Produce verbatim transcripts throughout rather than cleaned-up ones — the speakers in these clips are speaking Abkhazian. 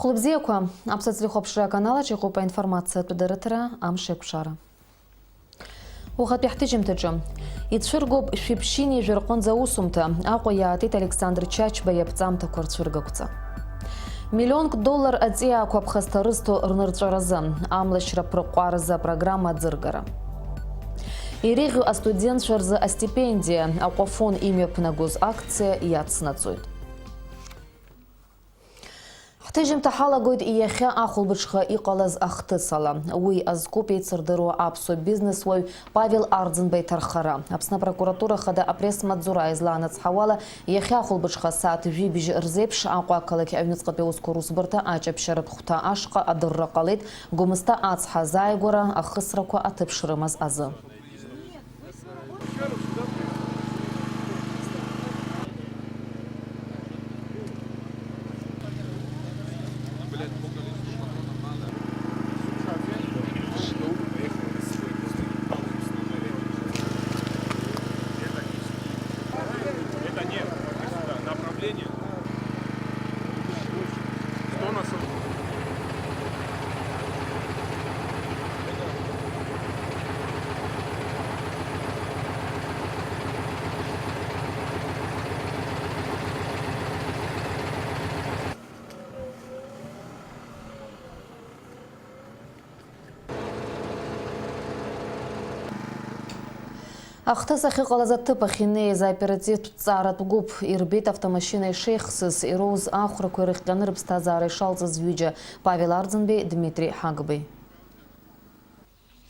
Хәылбзиақәа, Аԥсуа телехәаԥшра аканалаҿ иҟоуп аинформациатә дырраҭара, амш еиқәшара. Уахатәи ҳҭыжьымҭаҿы. Ицәыргоуп шәиԥшьынҩажәа рҟынӡа аусумҭа, Аҟәа иаатит Александр Чачба иаԥҵамҭақәа рцәыргақәҵа. Миллионк доллар аҵиаақәа ԥхасҭа рызҭо рнырҵәаразы, амлашьра ԥырҟәҟәаразы апрограмма аӡыргара. Иреиӷьу астудентцәа рзы астипендиа, Аҟәафон имҩаԥнагоз акциа иацнаҵоит. Ҳҭыжьымҭа ҳалагоит иахьа ахәылбыҽха иҟалаз ахҭыс ала. Уи азкуп еицырдыруа аԥсуа бизнесуаҩ Павел Арӡынба иҭархара. Аԥсны апрокуратура хада апресс-маҵзура излаанацҳауала, иахьа ахәылбыҽха асааҭ жәибжь рзеиԥш Аҟәа ақалақь аҩныҵҟатәи аусқәа русбарҭа аҷаԥшьаратә хәҭа ашҟа адырра ҟалеит Гәымсҭа ацҳа азааигәара ахысрақәа аҭыԥ шрымаз азы. Ахҭыс ахьыҟалаз аҭыԥ ахь инеиз аоперативтә ҭҵааратә гәыԥ ирбеит автомашьына ишеихсыз, ироуз ахәрақәа ирыхҟьаны рыԥсҭазаара ишалҵыз ҩыџьа, Павел Арӡынбеи Дмитри Ҳагбеи.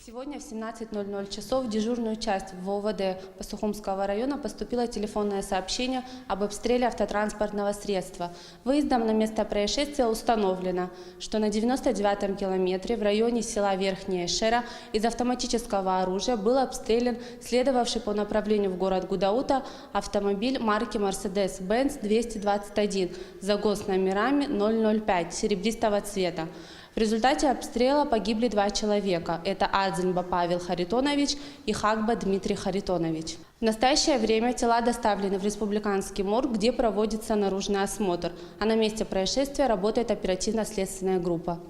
Сегодня в семнадцать ноль ноль часов в дежурную часть в ОВД Пастухомского района поступило телефонное сообщение об обстреле автотранспортного средства. Выездом на место происшествия установлено, что на девяносто девятом километре в районе села Верхняя Шера из автоматического оружия был обстрелян следовавший по направлению в город Гудаута автомобиль марки Mercedes-Benz двести двадцать один за госномерами ноль ноль пять серебристого цвета. В результате обстрела погибли два человека. Это Арзинба Павел Харитонович и Хагба Дмитрий Харитонович. В настоящее время тела доставлены в республиканский морг, где проводится наружный осмотр, а на месте происшествия работает оперативно-следственная группа.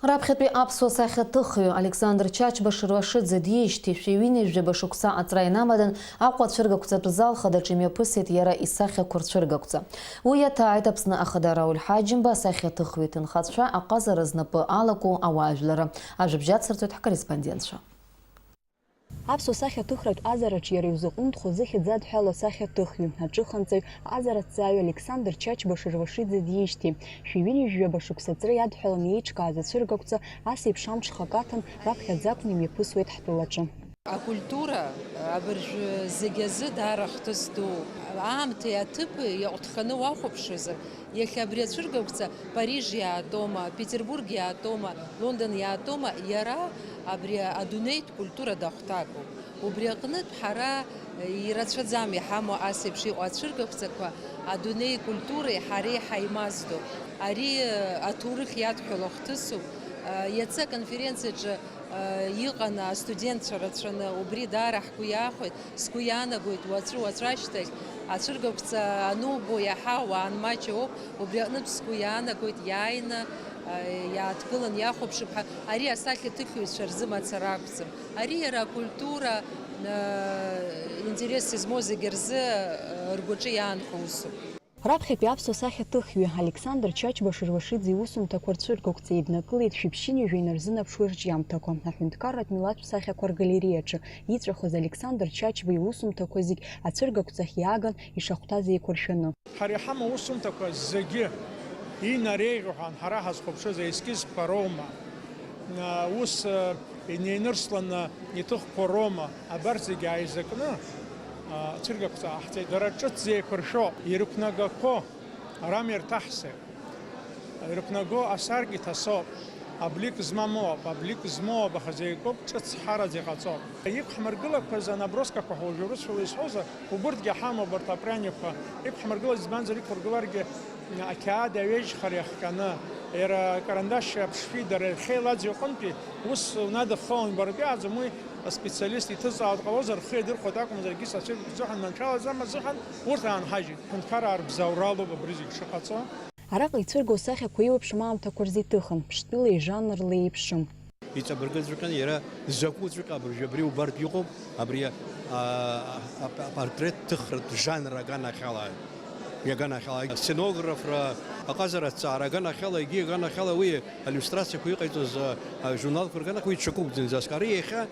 Раԥхьатәи аԥсуа сахьаҭыхҩы Александр Чачба Шырвашиӡе диижьҭеи шәи ҩынҩажәаба шықәса аҵра инамадан, Аҟәа ацәыргақәҵатә зал хадаҿы имҩаԥысит иара исахьақәа рцәыргақәҵа. Уи иаҭааит Аԥсны Ахада Рауль Ҳаџьымба асахьаҭыхҩы иҭынхацәа аҟазара знапы алаку ауаажәларра. Ажәабжь ацырҵоит ҳкорреспондентцәа. Аԥсуа сахьаҭыхратә ҟазараҿ иара иузаҟәымҭхо зыхьӡ адҳәало асахьаҭыхҩы, аҿыханҵаҩ, аҟазараҭҵааҩ Александр Чачба Шырвашиӡе диижьҭеи, шәи ҩынҩажәаба шықәса аҵра иадҳәаланы иеиҿкааз ацәыргақәҵа ас еиԥш амҽхак аҭан, раԥхьаӡа акәны имҩаԥысуеит ҳтәылаҿы. Акультура абыржәы зегь азы даара хҭыс дууп. Аамҭеи аҭыԥи иаҟәҭханы уахәаԥшуазар, иахьа абри ацәыргақәҵа Париж иаатәома, Петербург иаатәома, Лондон иаатәома, иара абри адунеитә культура дахәҭакуп. Убри аҟнытә ҳара ирацәаӡам иҳамоу ас еиԥш иҟоу ацәыргақәҵақәа адунеи культуреи ҳареи ҳаимаздо. Ари аҭоурых иадҳәало хҭысуп. Иацы аконференциаҿы иҟан астудентцәа рацәаны, убри даара ҳгәы иахәеит. Сгәы иаанагоит, уаҵәы-уаҵәашьҭахь ацәыргақәҵа анубо иаҳа уаанмаҷ ауп, убри аҟнытә сгәы иаанагоит, иааины, а, иааҭгылан иахәаԥшып ҳәа. Ари асахьаҭыхҩцәа рзы мацара акәӡам. Ари иара акультура, а, интерес змоу зегьы рзы, а, ргәаҿы иаанхо усуп. Раԥхьатәи аԥсуа сахьаҭыхҩы Александр Чачба Шырвашиӡе иусумҭақәа рцәыргақәҵа еиднакылеит шәиԥшьынҩажәа инарзынаԥшуа ирҿиамҭақәа. Аҳәынҭқарратә милаҭтә сахьақәа ргалереиаҿы иҵәахыз Александр Чачба иусумҭақәа зегь ацәыргақәҵахь иааган ишахәҭаз еиқәыршәаны. Ҳара иҳамоу аусумҭақәа зегьы инареиӷьу ҳәа ҳара ҳазхәаԥшыз аескизқәа роума, ус инеинырсланы иҭыхқәа роума, абарҭ зегьы ааизакны ацәыргақәҵа ҟаҳҵеит. Дара ҿыц зеиқәыршәо, ирықәнагақәо рами рҭаҳзеи. Ирықәнаго асаркьа иҭасоуп, аблик змамоуп, аблик змоу абаха зеикуп, ҿыц ҳараӡа иҟаҵоуп. Иқәҳмыргылақәаз анаброскақәа ҳәа уажәы урысшәала исҳәозар, убырҭгьы ҳамоуп, абарҭ апряникқәа. Иқәҳмыргылаз, избанзар, иқәыргыларгьы ақьаад аҩежьхара иахҟьаны, иара акарандаш аԥшшәи дара ирхеилаӡҩ аҟынтәи ус унадыххылан, убаратәи аӡам уи аспециалист иҭызҵаауа дҟалозар, рхы иадырхәоит акәымзар, егьыс ацәыргақәҵа азыҳәан, маншәалаӡам азыҳәан урҭ аанҳажьит. Ҳәынҭқараа рбзоуралоуп абри зегь шыҟаҵо. Араҟа ицәырго асахьақәа еиуеиԥшым аамҭақәа рзы иҭыхын, ԥштәылеи жанрла еиԥшым. Иҵабыргыҵәҟьан иара закәуҵәҟьа абыржәы абри убартә иҟоуп, абри, а, а, апортрет ҭыхратә жанр аганахьала, иаганахьала, асценографра, аҟазара аҭҵаара аганахьала, егьи аганахьала уи алиустрациақәа иҟаиҵоз, а, ажурналқәа рганахь уи дшьақәыгәӡанӡаскара иахьа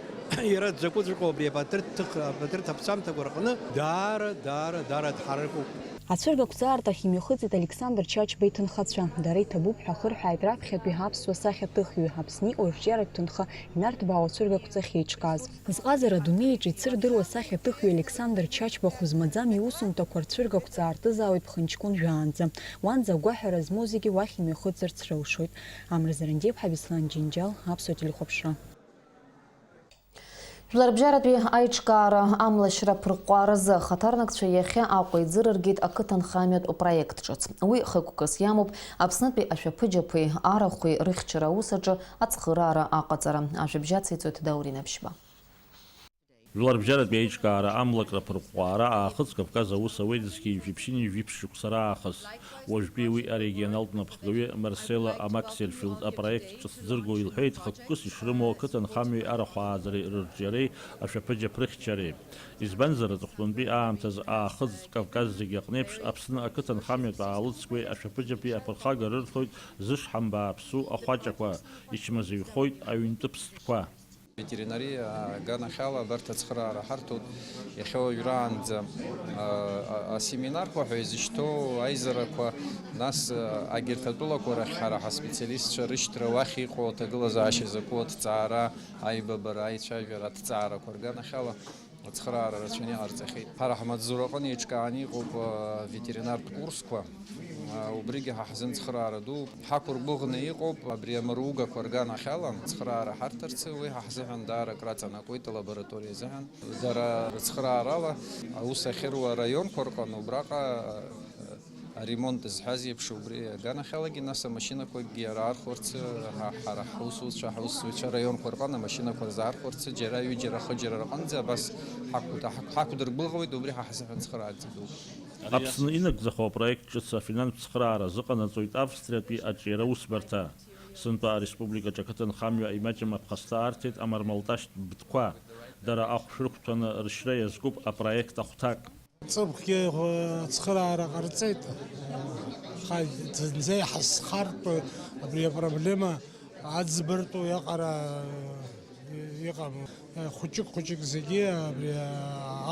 иара дзакәыҵәҟьоу абри апатреҭ ҭых-, апатреҭ аԥҵамҭақәа рҟны даара, даара, даара дҳаракуп. Ацәыргақәҵаартә ахь имҩахыҵит Александр Чачба иҭынхацәа. Дара иҭабуп ҳәа ахырҳәааит раԥхьатәи аԥсуа сахьаҭыхҩы, Аԥсни Уажәтәи араҭ ҭынха инарҭбаау ацәыргақәҵа ахьеиҿкааз. Зҟазара адунеи аҿы ицырдыруа асахьаҭыхҩы Александр Чачба хәы змаӡам иусумҭақәа рцәыргақәҵа аартызаауеит Ԥхынҷкәын жәаанӡа. Уанӡа агәаҳәара змоу зегьы уахь имҩахыҵырц рылшоит. Амра Зарандиаԥҳа, Беслан Џьынџьал, Аԥсуа телехәаԥшра. Жәларбжьаратәи аиҿкаара амлашьра аԥырҟәҟәааразы ахаҭарнакцәа иахьа Аҟәа иӡырыргеит ақыҭанхамҩатә проект ҿыц. Уи хықәкыс иамоуп Аԥснытәи ашәаԥыџьаԥи арахәи рыхьчара аус аҿы ацхыраара аҟаҵара. Ажәабжь ациҵоит Даур Инаԥшьба. Жәларбжьаратәи аиҿкаара амлакра аԥырҟәҟәаара Аахыҵ Кавказ аус ауеит зқьи жәиԥшьыни жәиԥшь шықәса раахыс. Уажәтәи уи арегионалтә напхгаҩы Марсела Амаксерфилд апроект ҿыц ӡырго илҳәеит, хықәкыс ишрымоу ақыҭанхамҩеи арахә ааӡареи рырҿиареи ашәаԥыџьаԥ рыхьчареи. Избанзар, аҵыхәтәантәи аамҭазы Аахыҵ Кавказ зегьы аҟнеиԥш, Аԥсны ақыҭанхамҩатә аалыҵқәеи ашәаԥыџьаԥи аԥырхага рырҭоит зышҳам бааԥсу ахәаҷақәа, ичмазаҩхоит аҩнтәы ԥстәқәа. Ветеринариа аганахьала абарҭ ацхыраара ҳарҭоит. Иахьа уажәраанӡа, а, а, асеминарқәа ҳәа изышьҭоу аизарақәа, нас, а, агьырҭ атәылақәа рахь ҳара ҳаспециалистцәа рышьҭра, уахь иҟоу аҭагылазаашьа закәу аҭҵаара, аибабара, аицәажәара аҭҵаарақәа рганахьала ацхыраара рацәаны иҟарҵахьеит. Ҳара ҳмаҵзураҟны еиҿкааны иҟоуп, а, ветеринартә курсқәа. А, убригьы ҳа ҳзын цхыраара дууп. Ҳақәыргәыӷны иҟоуп абри амыругақәа рганахьала цхыраара ҳарҭарцы, уи ҳа ҳзыҳәан даара акраҵанакуеит алабораториа азыҳәан. Дара рыцхыраарала аус ахьыруа араионқәа рҟны убраҟа, а, аремонт зҳәаз еиԥш убри аганахьалагьы, нас амашьынақәакгьы ара архәарцы, ҳа, ҳара ҳусуцәа, ҳусзуҩцәа араионқәа рҟны амашьынақәа рзаархәарцы, џьара ҩыџьара, хыџьара рҟынӡа абас ҳақәгәыҭ-, ҳақәдыргәыӷуеит, убри ҳа ҳзыҳәан цхыраарц идууп. Аԥсны инагӡахо апроект ҿыц афинанстә цхыраара азыҟанаҵоит Австриатәи аҿиара усбарҭа. Сынтәа ареспубликаҿы ақыҭанхамҩа имаҷым аԥхасҭа арҭеит амармалташьтә бҭқәа. Дара ахә шәрықәҭәаны рышьра иазкуп апроект ахәҭак. Ҵыԥхгьы, э, цхыраара ҟарҵеит. Ха-, зынӡа иҳазхартә абри апроблема аӡбартәу иаҟара, э, иҟам. Э, хәыҷык-хәыҷык зегьы абри, э,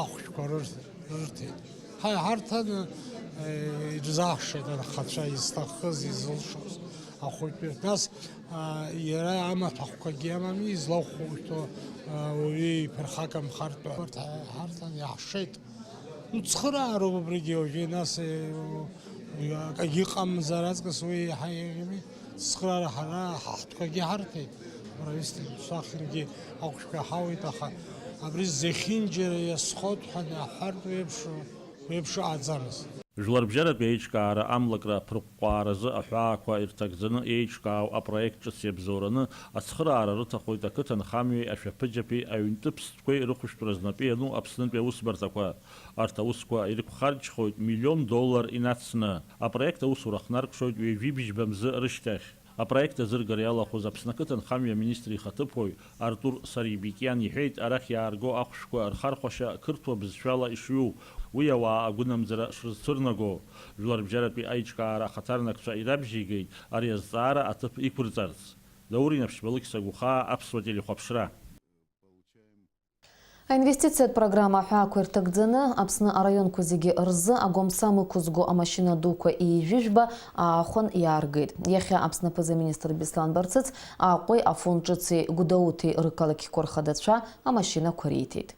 ахәшәқәа рырҭ-, рырҭеит. Ҳа иҳарҭан, э, ирзаҳшеит анхацәа изҭахыз, изылшоз ахәыҷы. Нас, а, иара амаҭәахәқәагьы амами, излахәхәышәтәу, а, уаҩы иԥырхагамхартә. Урҭ ҳа иҳарҭан, иаҳшеит. Ну, цхыраароуп абригьы уажәы, нас, э, акагьы ыҟамзар аҵкыс уи еиҳа еиӷьми. Цхыраара ҳара ҳа ҳтәқәагьы ҳарҭеит. Правительствоахьынгьы ахәшәқәа ҳауеит, аха абри зехьынџьара иазхоит ҳәа аҳәартә еиԥш, еиԥш ыҟаӡамызт. Жәларбжьаратәи аиҿкаара амлакра аԥырҟәҟәааразы аҳәаақәа ирҭагӡаны еиҿкаау апроект ҿыц иабзоураны ацхыраара рыҭахоит ақыҭанхамҩеи ашәаԥыџьаԥи аҩнтәы ԥстәқәеи рыхәшәтәра знапы иану Аԥснытәи аусбарҭақәа. Арҭ аусқәа ирықәхарџьхоит миллион доллар инацны. Апроект аусура ахнаркшоит ҩажәи бжьба мзы рышьҭахь. Апроект азыргара иалахәыз Аԥсны ақыҭанхамҩа аминистр ихаҭыԥуаҩ Артур Сарибикиан иҳәеит, арахь иаарго ахәшәқәа рхархәашьа қырҭуа бызшәала ишҩу, уи ауаа агәынамӡара шрызцәырнаго. Жәларбжьаратәи аиҿкаара ахаҭарнакцәа ирабжьеигеит ари азҵаара аҭыԥ иқәырҵарц. Даур Инаԥшьба, Лықьса Гәхаа, Аԥсуа телехәаԥшра. Аинвестициатә программа аҳәаақәа ирҭагӡаны Аԥсны араионқәа зегьы рзы агәамсам ықәызго амашьына дуқәа ҩажәи жәба аахәан иааргеит. Иахьа Аԥсны аԥыза-министр Беслан Барцыц Аҟәеи Афон ҿыци Гәдоуҭеи рықалақьқәа рхадацәа амашьынақәа риҭеит.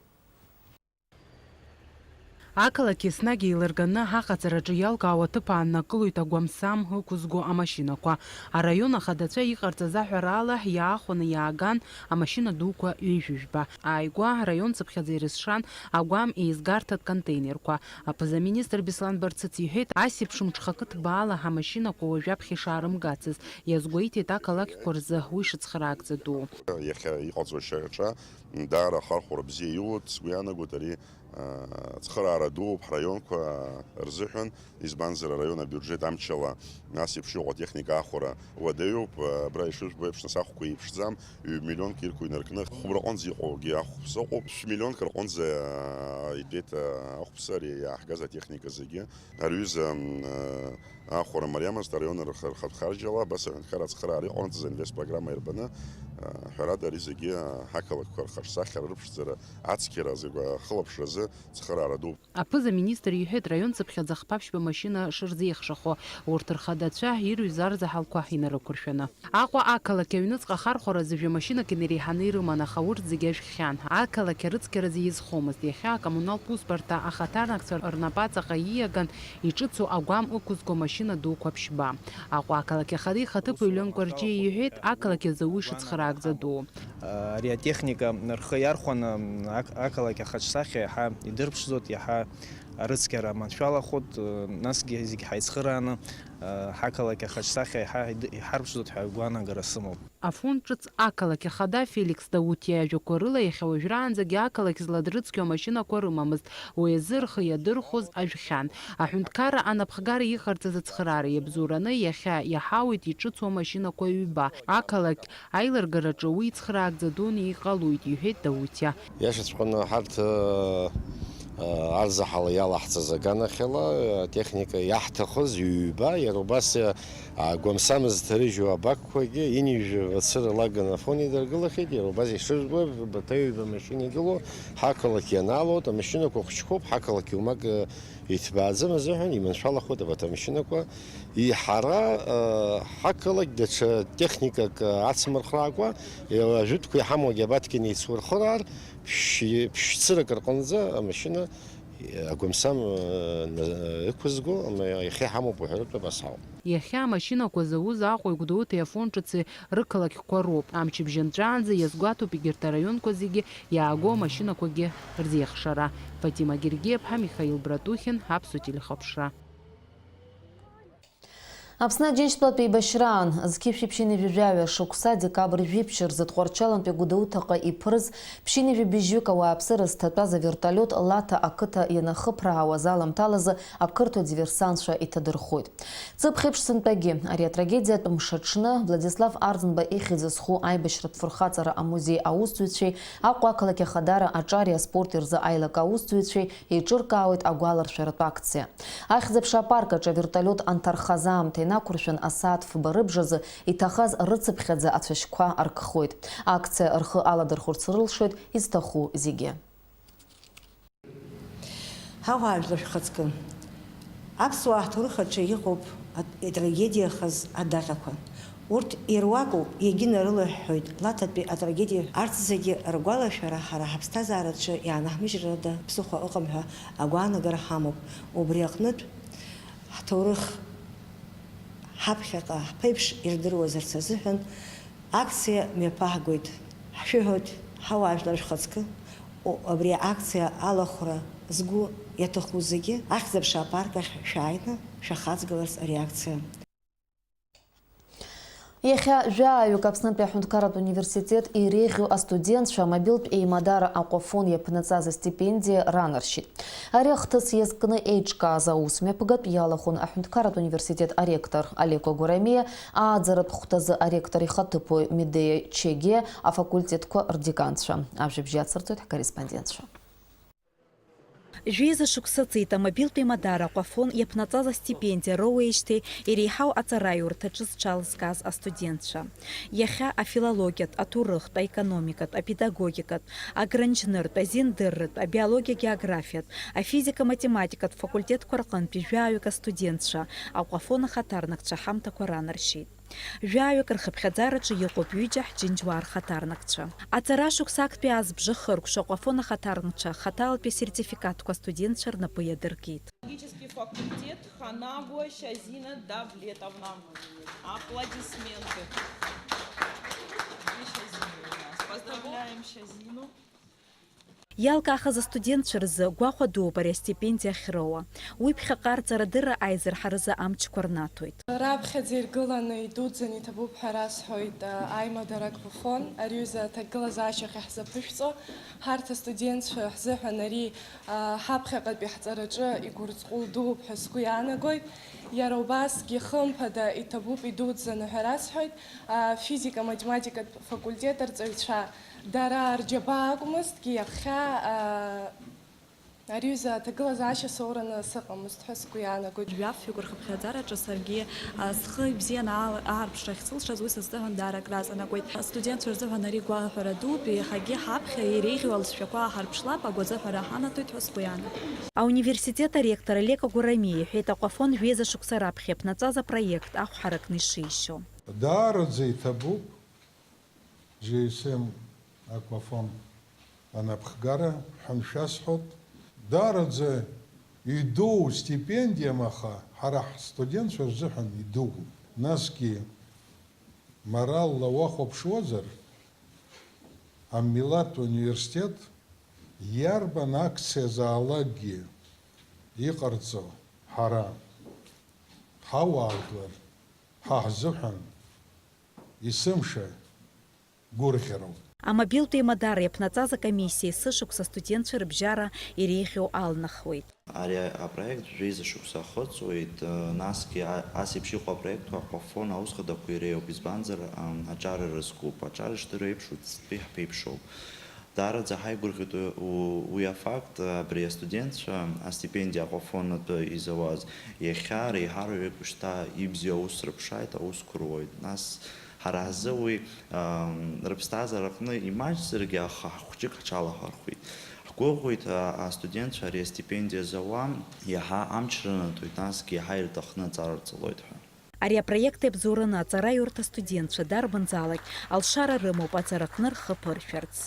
Ақалақь еснагь еилырганы аҟаҵараҿы иалкаау аҭыԥ ааннакылоит агәамсам ықәызго амашьынақәа. Араион ахадацәа иҟарҵаз аҳәараала, иаахәаны иааган амашьына дуқәа ҩажәи жәба. Ааигәа араион цыԥхьаӡа ирызшан агәам еизгарҭатә контейнерқәа. Аԥыза-министр Беслан Барцыц иҳәеит, асеиԥш мҽхакы ҭбаала ҳамашьынақәа уажәаԥхьа ишаарымгацыз, иазгәеиҭеит ақалақьқәа рзы уи шыцхраагӡатәу. Иахьа иҟаҵоу ашьаҿа даара ахархәара бзиа иоуеит, сгәы иаанагоит ари Ацхыраара дууп ҳраионқәа рзыҳәан, избанзар, араион абиуџьет амчала ас еиԥш иҟоу атехника аахәара уадаҩуп. Абра ишыжәбо еиԥш, нас ахәқәа еиԥшӡам, ҩ-миллионк ирқәу инаркны, хәбраҟынӡа иҟоугьы ахәԥса ыҟоуп, шә-миллионк рҟынӡа итәеит ахәԥса ари иааҳгаз атехника зегьы. Ари аҩыза, м, аахәара мариамызт, араион рх-, рхатә харџьала, абас аҳәынҭқарра ацхыраара иҟарҵаз аинвестпрограмма ирбаны, ҳәарада, ари зегьы ҳақалақьқәа рхаҿсахьа рыԥшӡара ацқьара зегь ахылаԥшразы цхыраара дууп. Аԥыза-министр иҳәеит, раион цыԥхьаӡа хԥа-ԥшьба машьына шырзеихшахо, урҭ рхадацәа ирҩыз арзаҳалқәа инарықәыршәаны. Аҟәа ақалақь аҩныҵҟа ахархәаразы жәа машьынак инареиҳаны ирыман, аха урҭ зегьы ажәхьан. Ақалақь арыцқьаразы иазхомызт. Иахьа акоммуналтә усбарҭа ахаҭарнакцәа рнапаҵаҟа ииаган иҿыцу агәам ықәызго машьына дуқәа ԥшьба. Аҟәа ақалақь ахада ихаҭыԥуаҩ Леон Кәарҷиа иҳәеит, ақалақь азы уи шыцхыраагӡа ду. Ари атехника рхы иархәаны, ақ-, ақалақь ахаҿсахьа иаҳа идырԥшӡоит, иаҳа арыцқьара маншәалахоит, насгьы зегь ҳаицхырааны, ҳақалақь ахаҿсахьа иаҳа ид-, иҳарԥшӡоит ҳәа агәаанагара сымоуп. Афонд ҿыц ақалақь ахада Феликс Даутиа иажәақәа рыла, иахьа уажәраанӡагьы ақалақь зладрыцқьо амашьынақәа рымамызт, уи азы рхы иадырхәоз ажәхьан. Аҳәынҭқарра анапхгара иҟарҵаз ацхыраара иабзоураны, иахьа иаҳауеит иҿыцу амашьынақәа ҩба. Ақалақь аилыргараҿы уи ицхыраагӡа дуны иҟалоит, иҳәеит Даутиа. Иашаҵәҟьаны ҳарҭ, ы, ы, арзаҳала иалаҳҵаз аганахьала, ы, атехника иаҳҭахыз ҩба, иара убас, ы, агәамсамыз ҭарыжьу абакқәагьы, инижәжәа лаган Афон идыргылахьеит, иара убас ишыжәбо, баҭаҩба машьына игылоу, ҳақалақь ианаалоит, амашьынақәа хәыҷқәоуп, ҳақалақь иумак, ы, иҭбааӡам азыҳәан, иманшәалахоит абарҭ амашьынақәа. Иҳара, ы, ҳақалақь даҽа техникак, ы, ацмырхраакәа, ы, ажәытәқәа иҳамоугьы абаҭгьы неицурхыраар, ԥшь-, ԥшьцырак рҟынӡа амашьына, ы, агәамсам, ы, ықәызго, м-, иахьа иҳамоуп уҳәаратәы абас ҳауп. Иахьа амашьынақәа зауз Аҟәеи Гәдоуҭеи Афон ҿыци рықалақьқәа роуп. Амчыбжьанҵәаанӡа иазгәаҭоуп егьырҭ араионқәа зегьы иааго амашьынақәагьы рзеихшара. Фатима Гергиаԥҳа, Михаил Братухин, Аԥсуа телехәаԥшра. Аԥсны Аџьынџьтәылатә еибашьраан, зқьи жәшәи ԥшьынҩажәи жәаҩа шықәса, декабрь жәиԥшь рзы Тҟәарчалантәи Гәдоуҭаҟа иԥырыз ԥшьынҩажәи быжьҩык ауааԥсыра зҭатәаз аверталиот Лаҭа ақыҭа ианахыԥраауаз аламҭалазы ақырҭуа диверсантцәа иҭадырхоит. Ҵыԥх еиԥш сынтәагьы ари атрагедиатә мшаҽны Владислав Арӡынба ихьӡ зху аибашьратә фырхаҵара амузеи аусзуҩцәеи Аҟәа ақалақь ахадара аҿари аспорти рзы аилак аусзуҩцәеи еиҿыркаауеит агәаларшәаратә акциа. Ахьӡ-аԥша апарк аҿы аверталиот анҭархаз аамҭа инақәыршәан, асааҭ фба рыбжазы иҭахаз рыцыԥхьаӡа ацәашьқәа аркхоит. Акциа рхы аладырхәырц рылшоит изҭаху зегьы. Ҳауаажәлар шәхаҵкы. Аԥсуаа ҳҭоурых аҿы иҟоуп атрагедиахаз адаҟьақәа. Урҭ ируакуп, иагьынарылыҳәҳәоит Лаҭатәи атрагедиа. Арҭ зегьы ргәалашәара ҳара ҳаԥсҭазаараҿы иаанаҳмыжьрада ԥсыхәа ыҟам ҳәа агәаанагара ҳамоуп. Убри аҟнытә, ҳҭоурых, ҳаԥхьаҟа ҳԥеиԥш ирдыруазарц азыҳәан, акциа мҩаԥаҳгоит. Ҳшәыҳәоит, ҳауаажәлар шәхаҵкы, о, абри акциа алахәра згәы иаҭаху зегьы, ахьӡ-аԥша апарк ахь шәааины шәахаҵгыларц ари акциа. Иахьа жәаҩык Аԥснытәи аҳәынҭқарратә университет иреиӷьу астудентцәа амобилтә еимадара Аҟәафон иаԥнаҵаз астипендиа ранаршьит. Ари ахҭыс иазкны еиҿкааз аус мҩаԥгатә иалахәын аҳәынҭқарратә университет аректор Алеко Гурамиа, ааӡаратә хәҭазы аректор ихаҭыԥуаҩ Медеиа Чегиа, афакультетқәа рдеканцәа. Ажәабжь иацырҵоит ҳкорреспондентцәа. Жәеиза шықәса ҵит амобилтә еимадара Аҟәафон иаԥнаҵаз астипендиа роуеижьҭеи иреиҳау аҵараиурҭаҿы зҽалызкааз астудентцәа. Иахьа афилологиатә, аҭоурыхтә, аекономикатә, апедагогикатә, агранџьныртә, азиндырратә, абиологиа-географиатә, афизика-математикатә факультетқәа рҟынтәи жәаҩык астудентцәа Аҟәафон ахаҭарнакцәа ҳамҭақәа ранаршьеит. Жәаҩык рхыԥхьаӡараҿы иҟоуп ҩыџьа ҳџьынџьуаа рхаҭарнакцәа. Аҵара шықәсактәи азбжа хыркәшо Аҟәафон ахаҭарнакцәа хаҭалатәи асертификатқәа астудентцәа рнапы иадыркит. Филологический факультет, Ханагуа Шьазина Давлетовна. Аплодисменты. Две Шьазины у нас. Поздравляем Шьазину. Иалкаахаз астудентцәа рзы гәахәа дууп ари астипендиа ахьроуа. Уи ԥхьаҟа рҵарадырра аизырҳаразы амчқәа рнаҭоит. Раԥхьаӡа иргыланы идуӡӡаны иҭабуп ҳәа расҳәоит, а, аимадара Аквафон, ари ҩыза аҭагылазаашьахь иаҳзаԥышәҵо. Ҳарҭ астудентцәа ҳзыҳәан ари, а, ҳаԥхьаҟатәи ҳҵараҿы игәырҵҟәыл дууп ҳәа сгәы иаанагоит. Иара убасгьы, хымԥада, иҭабуп идуӡӡаны ҳәа расҳәоит, а, физика-математикатә факультет арҵаҩцәа. Дара рџьабаа акәмызҭгьы, иахьа, а, ари ҩыза аҭагылазаашьа соураны сыҟамызт ҳәа сгәы иаанагоит. Жәаф-ҩык рхыԥхьаӡараҿы саргьы, а, схы ибзианы аал-, аарԥшра ахьсылшаз уи сызҵаҳәан даара акраҵанакуеит. Астудентцәа рзыҳәан ари гәалаҳәара дууп, еиҳагьы ҳаԥхьа иреиӷьу алҵшәақәа ҳарԥшлап, агәазыҳәара ҳанаҭоит ҳәа сгәы иаанагоит. Ауниверситет аректор Олег Агәарами иҳәеит, Аквафон жәеиза шықәса раԥхьа иаԥнаҵаз апроект ахә ҳаракны ишишьо. Даараӡа иҭабуп. Џьи Эс Эм Аквафон анапхгара ҳәа шәасҳәоит. Даараӡа идуу стипендиам, аха ҳара ҳстудентцәа рзыҳәан идуу. Насгьы моралла уахәаԥшуазар, амилаҭ университет иарбан акциазаалакгьы иҟарҵо ҳара ҳауаажәлар ҳа ҳзыҳәан есымша гәырӷьароуп. Амобилтә еимадара иаԥнаҵаз акомиссиа есышықәса астудентцәа рыбжьара иреиӷьу алнахуеит. Ари апроект жәеиза шықәса ахыҵуеит, насгьы а-, ас еиԥш иҟоу апроектқәа Аквафон аус хадақәа иреиуоуп, избанзар, ам, аҿар ирызкуп, аҿар ишдыру еиԥш, уаҵәтәи ҳԥеиԥшоуп. Даараӡа ҳаигәырӷьоит у-, у-, уи афакт, абри астудентцәа астипендиа Аквафон атәы изауаз, иахьа реиҳараҩык шьҭа ибзиоу аус рыԥшааит, аусқәа руеит. Нас Ҳара ҳзы уи, ам, рыԥсҭазаара аҟны имаҷзаргьы, аха ҳхәҷык ҳҽалаҳәархәит. Ҳгәыӷуеит, а, астудентцәа ари астипендиа зауа иаҳа амч рынаҭоит, насгьы иаҳа ирҭахны аҵара рҵалоит ҳәа. Ари апроект иабзоураны аҵараиурҭа астудентцәа дарбанзаалак алшара рымоуп аҵараҟны рхы ԥыршәарц.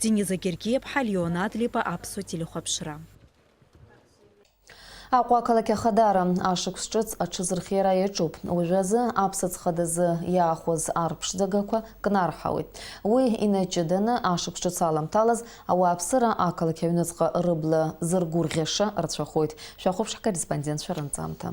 Дениза Гергиеԥҳа, Леон Адлеиба, Аԥсуа телехәаԥшра. Аҟәа ақалақь Ахадара ашықәс ҿыц аҽазырхиара иаҿуп. Уажәазы аԥсаӡ хадазы иаахәаз арԥшӡагақәа кнарҳауеит. Уи инаҷыданы ашықәс ҿыц аламҭалаз ауааԥсыра ақалақь аҩныҵҟа рыбла зыргәырӷьаша рацәахоит. Шәахәаԥш ҳкорреспондентцәа рынҵамҭа.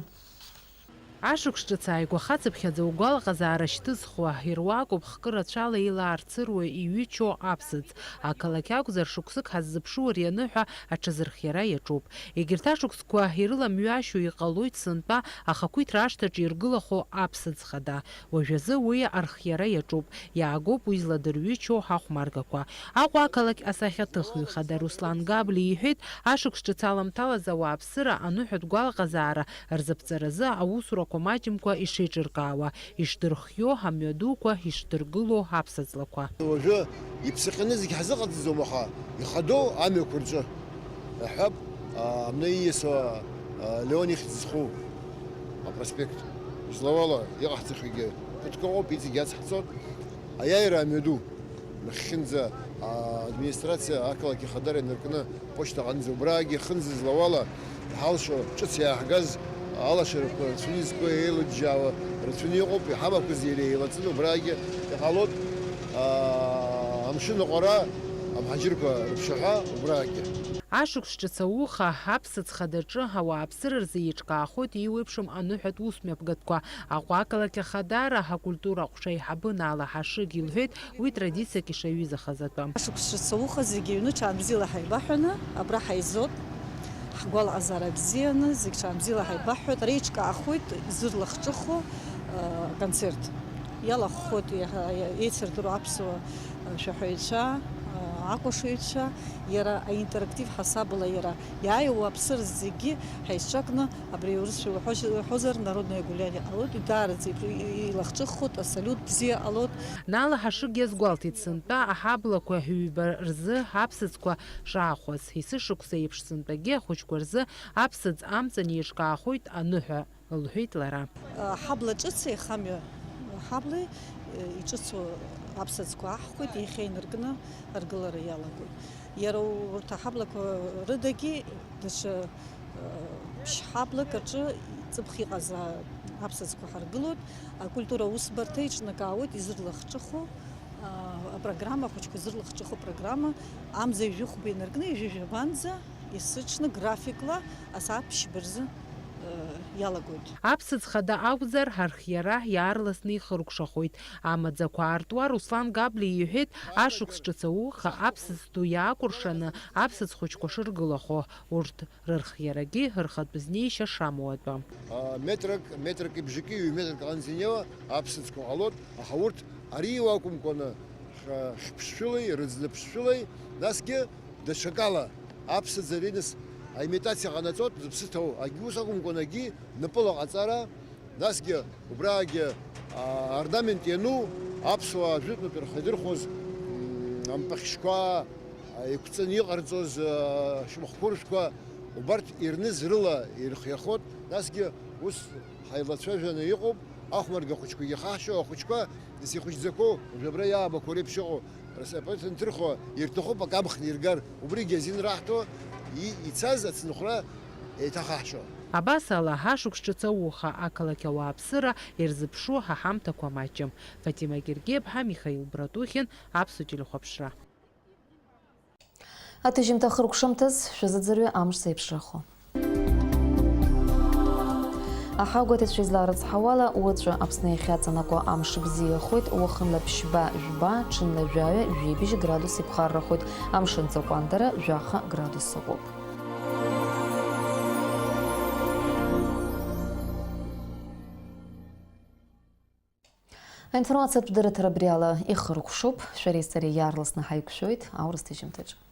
Ашықәс ҿыц ааигәа хацыԥхьаӡа угәалаҟазаара шьҭызхуа ируакуп хкы рацәала еилаарцыруа иҩычоу аԥсаӡ. Ақалақь акәзар, шықәсык ҳаззыԥшу ари аныҳәа аҽазырхиара иаҿуп. Егьырҭ ашықәсқәа ирыламҩашьо иҟалоит сынтәа ахақәиҭра ашҭаҿы иргылахо аԥсаӡ хада. Уажәазы уи архиара иаҿуп, иаагоуп уи зладырҩычоу ҳахәмаргақәа. Аҟәа ақалақь асахьаҭыхҩы хада Руслан Габли иҳәеит, ашықәс ҿыц аламҭалаз ауааԥсыра аныҳәатә гәалаҟазаара рзаԥҵаразы аусурақәа маҷымкәа ишеиҿыркаауа, ишдырхио, амҩадуқәа ишдыргыло аԥсаҵлақәа. Уажәы иԥсахьаны зегь ҳзыҟаҵаӡом, аха ихадоу амҩақәа рҿы, иаҳҳәап, а, абна ииасуа, а, Леон ихьӡ зху апроспект. Излауала, иҟаҳҵахьоугьы ԥыҭк ыҟоуп, иҵегь иацҳҵон. Аиааира амҩаду. Нахьхьынӡа, а, администрациа ақалақь Ахадара инаркны Ԥошьҭаҟынӡа убраагьы хынӡа злауала иҳалшо ҿыц иааҳгаз алашарақәа рацәаны изқәа еилыџьџьаауа рацәаны иҟоуп, иҳамақәаз иара еилаҵаны убраагьы иҟалоит, аа, амшын аҟәара, амҳаџьырқәа рыԥшаҳәа убраагьы. Ашықәс ҿыц ауха аԥсаӡ хадаҿы ауааԥсыра рзы еиҿкаахоит еиуеиԥшым аныҳәатә усмҩаԥгатәқәа. Аҟәа ақалақь Ахадара акультура аҟәша аиҳабы Наала Ҳашыг илҳәеит, уи традициак ишаҩызахаз атәы. Ашықәс ҿыц ауха зегьы аҩны ҽаанбзиала ҳаибаҳәаны абра ҳаизоит. Ҳгәалаҟазаара бзианы, зегь ҽаанбзиала ҳаибаҳҳәоит. Реиҿкаахоит изырлахҿыху, э, аконцерт. Иалахәхоит иаҳа-, еицырдыруа аԥсуа, э, шәаҳәаҩцәа, э, акәашаҩцәа, иара аинтерактив ҳасабала иара иааиуа уааԥсыра зегьы ҳаицҿакны Абри аурысшәа уҳәоз-, уҳәозар, народное гуляние ҟалоит, даараӡа иб-, и-, илахҿыххоит, асалиут бзиа ҟалоит. Наала Ҳашыг иазгәалҭеит, сынтәа аҳаблақәа ҩба рзы аԥсаӡқәа шаахәаз, есышықәса еиԥш сынтәагьы ахәыҷқәа рзы аԥсаӡ амҵан еиҿкаахоит аныҳәа, лҳәеит лара. Аҳабла ҿыц еихамҩа, аҳаблеи, э, иҿыцу аԥсаӡқәа аҳхәеит, иахьа инаркны аргылара иалагоит. Иара урҭ аҳаблақәа рыдагьы даҽа, э, ԥшь-ҳаблак аҿы ҵыԥх иҟаз, а, аԥсаӡқәа ҳаргылоит, акультура аусбарҭа иҿнакаауеит изырлахҿыху, Апрограмма ахәыҷқәа зырлахҿыху апрограмма амза ҩажәи хәба инаркны ҩажәи жәабанӡа есыҽны графикла асааҭ ԥшьба рзы, э, иалагоит. Аԥсыӡ хада акәзар, архиара иаарласны ихыркәшахоит. Амаӡақәа аартуа Руслан Габлиа иҳәеит, ашықәс ҿыц ауха аԥсыӡ ду иаакәыршаны аԥсыӡ хәыҷқәа шыргылахо, урҭ рырхиарагьы рхатә знеишьа шамоу атәы. А, метрак, метрак ибжаки, ҩ-метрак аҟынӡа инеиуа аԥсыӡқәа ҟалоит, аха урҭ ари иакәымкәаны х-, хьԥшшәылеи, рыӡныԥшшәылеи, насгьы даҽакала аԥсыӡ ариныс аимитациа ҟанаҵоит, зыԥсы ҭоу, агьы ус акәымкәаны, агьи напыла ҟаҵара, насгьы убраагьы, а, орнамент иану, аԥсуаа жәытәнатә ирхадырхәоз, м, ампахьшьқәа, а, еиқәҵаны иҟарҵоз, а, шьамхқәыршәқәа, убарҭ ирныз рыла ирхиахоит, насгьы ус ҳаилацәажәаны иҟоуп, ахәмарга хәыҷқәагьы хаҳшьо, ахәыҷқәа зхәыҷӡақәоу, уажә абра иаабақәоу реиԥш иҟоу, рсапоет нҭырхуа, ирҭахуп акы амхны иргар, убригьы азин раҳҭо, и-, ицаз ацынхәра еиҭахаҳшьо. Абас ала, ҳашықәс ҿыц ауха ақалақь ауааԥсыра ирзыԥшу ҳа ҳамҭақәа маҷым. Фатима Гергиаԥҳа, Михаил Братухин, Аԥсуа телехәаԥшра. Аҭыжьымҭа хыркәшамҭаз шәазыӡырҩы амш зеиԥшрахо. Аҳауагәаҭаҩцәа излаарыцҳауала, уаҵәы Аԥсны иахьаҵанакуа амш бзиахоит, уахынла ԥшьба, жәба, ҽынла жәаҩа, жәибжь градус иԥхаррахоит, амшын ҵакәандара жәаха градус ыҟоуп. Аинформациатә дырраҭара абри ала ихыркәшоуп, шәареи сареи иаарласны ҳаиқәшәоит аурыс ҭыжьымҭаҿы.